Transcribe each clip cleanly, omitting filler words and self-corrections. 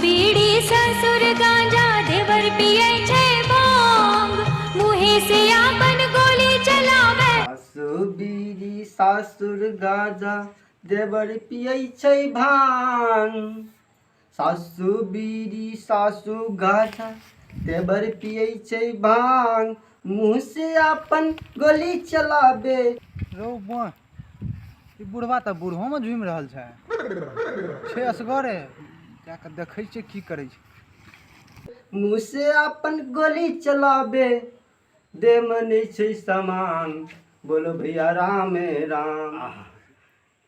बीड़ी ससुर गांजा देवर पिए छै भांग मुहे से आपन गोली चलावे। सासु बीड़ी सासुर गांजा देवर पियै छै भांग। सासु बीड़ी सासु गांजा देवर पियै छै भांग मुँह से अपन गोली चलाबे। रौ बा, ई बुढ़वा तऽ बूढ़ोमे झूमि रहल छै। छै असगरे, जा कऽ देखै छियै की करै छै। मुँह से अपन गोली चलाबे देहमे नहि छै सामान बोलो भैया रामे राम।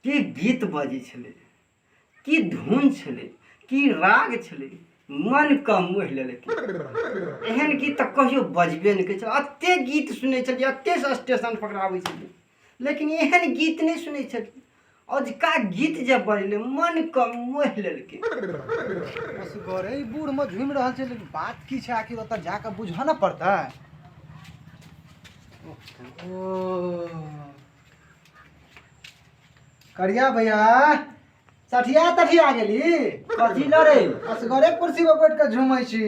की गीत बजै छलै, की धुन छलै, की राग छलै, मनके मोहि लेलकै। एहन गीत तऽ कहियो बजबे नहि करै छलै। एतेक गीत सुनै छलियै, एतेक स्टेशन पकड़ाबै छलियै, लेकिन एहन गीत नहि सुनै छलियै। अजुका गीत जे बजलै मनके मोहि लेलकै। असगरे ई बूढ़मे झूमि रहल छै, लेकिन बात की छै आखिर ओतऽ जाकऽ बुझऽ ने पड़तै। ओ करिया भैया, सठिया तठिया गेली? कथी लड़े? असगरे कुर्सी पर बैठ कऽ झूमै छी,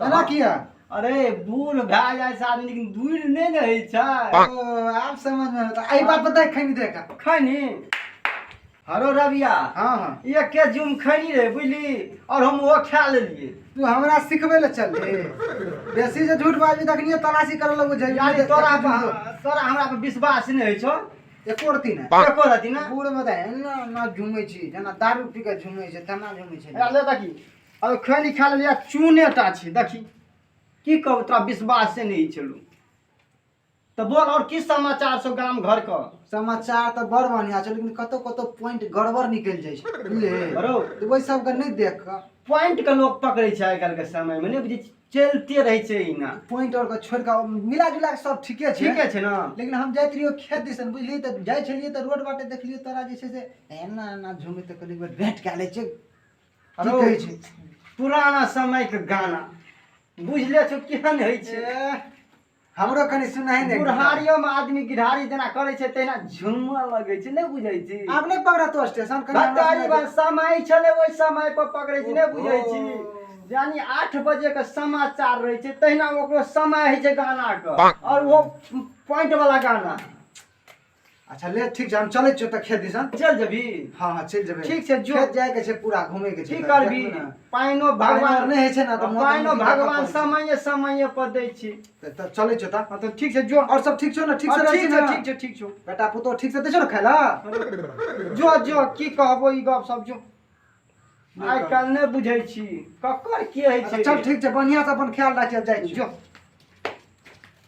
एना किया? अरे बूढ़ भए जाइ छै आदमी, लेकिन दूर नहि ने होइ छै। ओ आब समझ में आता। एहि बात पर देख खैनी देखा। खैनी हरो रबिया। हाँ हाँ। एके जुम खैनी रहे बुझली, और हम ओ खा लेलिए। तू हमरा सिखबै लए चल बेसी जे झूठ बाजबी तखनिए तलाशी करऽ लगबो। जइबी यानी तोरा पर, तोरा हमरा पर विश्वास नहि होइ छौ? एको रत्ती नहि। एको रत्ती ना। बूढ़ में तऽ एना एना झूमै छी जेना दारू पी कऽ झूमै छै तेना झूमै छै। ले देखी, अब खैनी खा लेलिए, चूने टा छै। देखी की कहू, तोरा विश्वास से नहि छलू तऽ बोल, और की समाचार छौ गाम घर के? समाचार तऽ बड़ बढ़िआँ छै, लेकिन कतौ कतौ पॉइंट गड़बड़ निकलि जाइ छै बुझलियै? बरो। तऽ ओहि सबके नहि देख कऽ पॉइंट के लोग पकड़ै छै आइ काल्हि के समय मे, नहि बुझै छी, चलिते रहै छै एहिना। पॉइंट और के छोड़ि कऽ मिला जुला कऽ सब ठीके छै। ठीके छै ने? लेकिन हम जाइत रहियो खेत दिसन बुझलियै, तऽ जाइ छलियै तऽ रोड बाटे देखलियै तोरा जे छै से एना एना झूमै, तऽ कहलियै एक बेर भेंट कए लै छियै की अरो, कहै छै। पुराना समय के गाना बुझले छौ केहन होइ छै। ए, हमरो कनि सुनाही ने। बुढ़ारियो मे आदमी गिरहारी जेना करै छै तहिना झूमऽ लगै छै, नहि बुझै छी? आब नहि पकड़तो स्टेशन कनि हमरा भतारी सुना बा दे। समय छलै ओहि समय पर पकड़ै छै, नहि बुझै छी? ओहो। यानी 8 बजे के समाचार रहै छै तहिना ओकरो समय होइ छै गाना के, और वो पॉइंट वाला गाना। अच्छा ले, ठीक छै, हम चलै छियौ तऽ खेत दिसन। चल जेबी? हँ हँ, चलि जेबै। ठीक छै, जो। खेत जायके छै, पूरा घूमे के छै। की तऽ करबी? देखबै ने। पानिओ पानि भगवान आर नहि होइ छै ने तऽ मोटर पानिओ मोटर भगवान पड़ै छै। समय समय पर दै छी। तऽ चलै छियौ तऽ। हँ तऽ ठीक छै, जो। और सब ठीक छौ ने? ठीक से हँ, रहै ठीक छी छै। ने? ठीक छै, ठीक छौ। बेटा पुतोह ठीक से दै छौ ने खाय लए? जो जो, की कहबो ई गप सब, जो। आइ काल्हि नहि बुझै छी ककर की होइ अच्छा छै। चल ठीक छै, बढ़िआँ से अपन ख्याल राखियौ, जाइ छी। जो।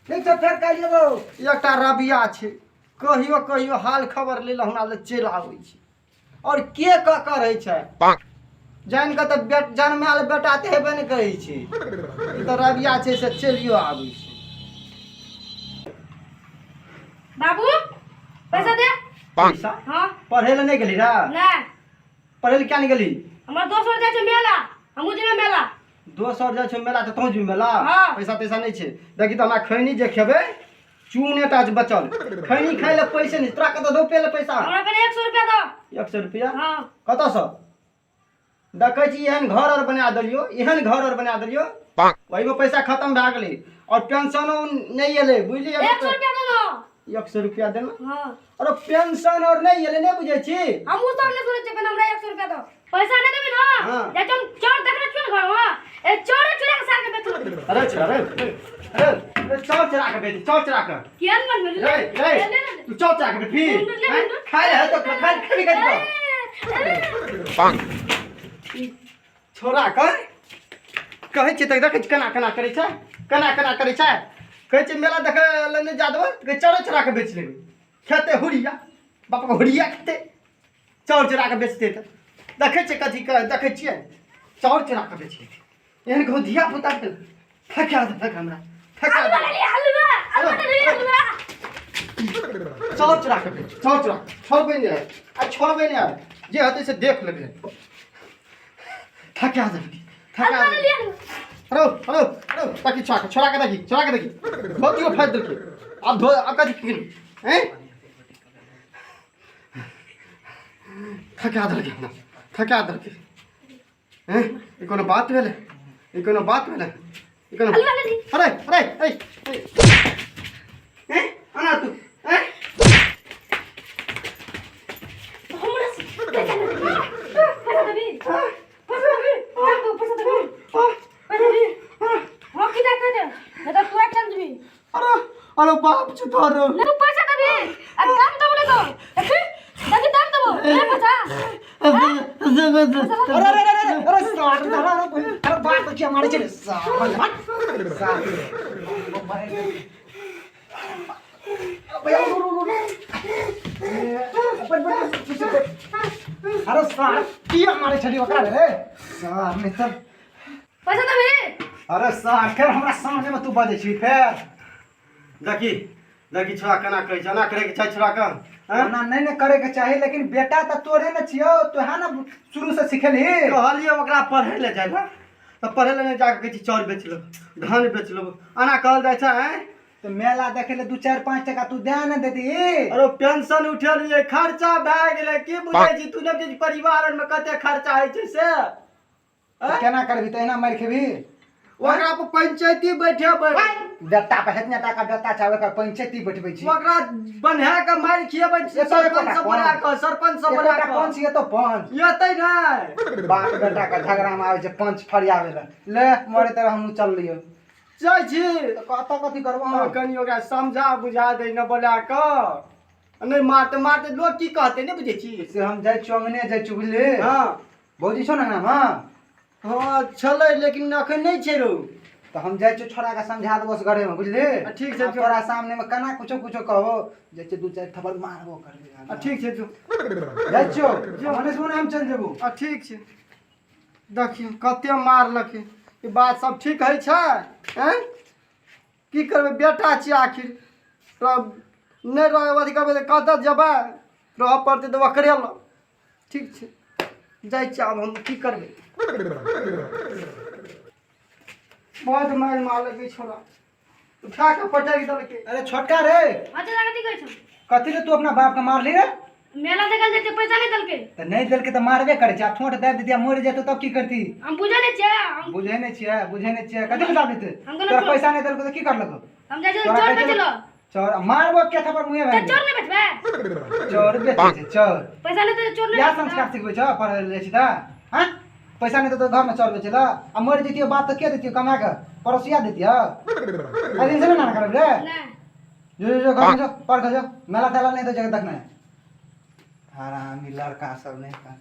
ठीक छै, फेर काल्हि एबौ। एकटा रबिया छै, कहियो कहियो हाल खबर लै लए हमरा लग चलि आबै छै। आओर के ककर होइ छै जानि कऽ तऽ जन्मायल बेटा तऽ हेबे नहि करै छै। ई तऽ रबिया छै से चलियो आबै छै। बाबू पैसा दे। पैसा? हाँ। पढ़ै लए नहि गेली रे? नहीं। पढ़ै लए किया नहि गेली? हमर दोस्त और जाइ छै मेला, हमहूँ जेबै मेला। दोस्त और जाइ छै मेला तऽ तोहूँ जेबही मेला? हाँ। पैसा तैसा नहि छै। देखी तऽ हमरा खैनी जे खेबै चूने टा छै बचल, खैनी खाइ लए पैसे नहि। तोरा कतऽ दौ पे पैसा? हमरा पहिले 100 रुपया दो। 100 रुपया? हाँ। कतऽसँ देखै छी? एहन घर आर बना देलियौ, एहन घर आर बना देलियौ, ओहिमे पैसा खतम भए गेलै और पेंशनो नहि एलै बुझलियै? 100 रुपया दो ना। 100 रुपया देना? हाँ। अरे पेंशन और नहि एलै, नहि बुझै छी? हमहूँ सब नहि सुनै छियै, पहिने हमरा 100 रुपया दो। पैसा नहि देबै ना? हाँ। जाइ छी हम चोर देखने छियै ने घरमे, ए चोरे चोरा के सार के बेचलहुँ। अरे छोरा रे, अरे अरे, चाउर चोरा के बेच, चाउर चोरा के। केहन मन भेल? रे रे, तू चाउर चोरा के बेच फिर खाय रहे तो खाय खाय खाय। छोरा के कहै छियै तऽ देखै छी केना केना करै छै, केना केना करै छै। कहै छै मेला देखै लए नहि जा देबै तऽ कहै चाउरे चोरा के बेच लेबै। खेतै हुरिया बापके हुरिया खेतै, चाउर चोरा के बेचतै। तऽ देखै छियै कथी देखै छियै, चाउर चोरा के बेच लेतै। एहन कहूँ धिया पुता के फेका देलक हमरा, फेका हलवा देलक। ले हलवा, हलवा ले हलवा। चाउर चोरा के बेच, चाउर चोरा के। छोड़बै नहि आ छोड़बै नहि, जे हेतै से देख लेबै। थका देलकै, थका हलवा ले देलकै। हलवा। अरे अरे अरे, ताकि छोड़ा के, छोड़ा के देखी, छोड़ा के देखी। धोतियो फाड़ि देलकै। आब धो, आब कथी की हैं? थका देलकै हमरा, थका देलकै। हैं ई कोनो बात भेलै ई कोनो बात भेलै ई कोनो अल्लाह लली। अरे अरे अरे हैं आना तू हैं हमरा से पैसा नहीं पैसा देबी पैसा देबी दाम दो पैसा देबी पैसा देबी हाँ की दे दे नहीं तो तू चल जबी अरे अरे बाप छु तोर नहीं तू पैसा देबी आ दाम देबो नहीं तो देखी देखी दाम देबो ले पैसा अरे अरे अरे अरे अरे सार अरे अरे अरे बाप के मारे छे सार सार भैया रो रो रो अरे सार की मारे छली ओकरा रे सार नहीं तब पैसा देबी अरे सार फेर हमरा सामने में तू बजै छी फेर देखी देखी छोरा केना कहै छै एना करैके छै छोरा के हैं ओना नहि ने करे के चाही लेकिन बेटा तऽ तोरे ने छियौ तोहे ने शुरू से सिखेलही कहलियै ओकरा पढ़ै लए जाइ लए तऽ पढ़ै लए नहि जाके कहै छै चाउर बेच लेब धान बेच लेब एना कहल जाइ छै आँय तऽ मेला देखे ले दू चारि पाँच टका तू दए ने देती अरे पेंशन उठेलियै खर्चा भए गेलै की बुझै छी तू नहि बुझै छी परिवारमे कते खर्चा होइ छै से तऽ केना करबी तऽ एना मारि खेबी ओकरा पर पंचायती बैठेबै बेटा पर हेतना टाका बेटा छै ओकर पंचायती बैठबै छी ओकरा बन्हा के मारि खिएबै एतऽ सरपंच एकोटा सब बोला कऽ सरपंच सब बोला एकोटा कऽ पंच एतो पंच एतै नहि बाप बेटा के झगड़ा में आबै छै पंच फरियाबै लए ले मरे तरह हमहूँ चललियौ जाइ छी तऽ कतऽ कथी करबो हँ, हम कनि ओकरा समझा बुझा दै ने बोला कऽ नहि मारते मारते लोग की कहते नहि बुझै छी से हम जाइ छियौ अंगने जाइ छियौ बुझली हँ भौजी छौ ने अंगनामे हँ छलै लेकिन अखन नहि छै रौ तऽ हम जाइ छियौ छोड़ाके समझा देबो से घरेमे बुझली आ, ठीक छै, आब तोरा सामनेमे केना कुछो कुछो कहबो जाइ छियौ दू चारि थप्पड़ मारबो करबै आ ठीक छै जो जाइ छियौ मने से मने हम चलि जेबो आ ठीक छै देखियौ कते मारलकै ई बात सब ठीक होइ छै आँय की करबै बेटा छियै आखिर तब नहि रहै अथी करबै तऽ कतऽ जेबै रहऽ पड़तै तऽ ओकरे लग ठीक छै जाइ छियै आब हम की करबै बड्ड मारि मारलकै छोड़ा उठा कऽ पटकि देलकै अरे छोटका रे अच्छा कथी कहै छौ कथी ले तू अपना बाप के मारली रे मेला देखल जेतै पैसा नहि देलकै तऽ नहि देलकै तऽ मारबे करै छै आ ठोंठ दाबि देती आ मरि जेतौ तब की करती हम बुझै नहि छियै हम बुझै नहि छियै बुझै नहि छियै कथी ले दाबि देतै हम कहलहुँ तोरा चोर- पैसा नहि देलकौ तऽ की करलकौ हम जाइ छियै तोरा चोर कहै बेचै छलौ लए चोर मारबो के थप्पड़ मुँहे तऽ भए चोर नहि बेचबै चोर बेचै छै चोर पैसा नहि तऽ चोर नहि इएह बेचबै। संस्कार सिखबै छौ पढ़ै लए जाइ छी तऽ हँ पैसा नहि देतौ घरमे चोर बेचै लए आ मरि जैतियौ बाप तऽ के दैतियौ कमा कऽ पड़ोसिया दैतियौ एहि दिनसँ नहि ना करब रे नहि जो जो जो घर में जो पढ़ के जो मेला तेला नहीं तो जगह देखना है हरामी लड़का सब नहीं कर।